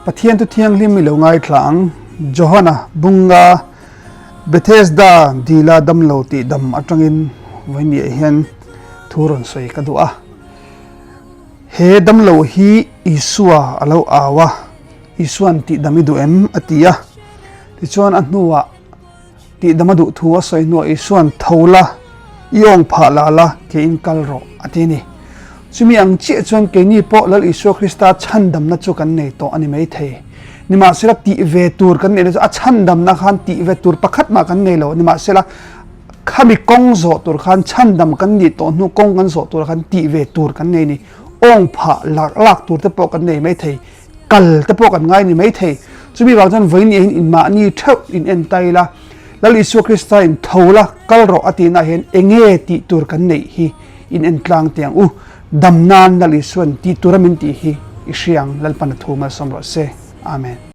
Pathian thu thianghlim i lo ngaithla ang. Johana bunga Bethesda dila damlo tih dam atangin vawinia hian thu rawn sawi ka duh a. He damlo hi Isua a lo au a, Isua'n tihdam i duh em? a ti a. Tichuan a hnuah tihdam a duh thu a sawi hnuah Isua'n tho la, i awng phah la la, keiin kal rawh a ti a ni. Chumi ang chiah chuan keini pawh Lal Isua Krista chhandamna chu kan nei tawh a ni maithei. Nimahsela tih ve tur kan neih na chu a chhandamna khan tih ve tur pakhat mah kan nei lo. Nimahsela khami kawng zawh tur khan chhandam kan nih tawh hnu kawng kan zawh tur khan tih ve tur kan nei ni. Awng phah lak lak tur te pawh kan nei maithei. Kal te pawh kan ngai ni maithei. Chumi vang chuan vawiin hian in mahni theuh in en ta ila Lal Isua Krista in tho la kal rawh a tihna hian enge tih tur kan neih hi in en tlang teh ang u. Dam nan Lal Isua'n tih tura min tih hi i hria ang, Lalpan a thu malsawm rawh se. Amen.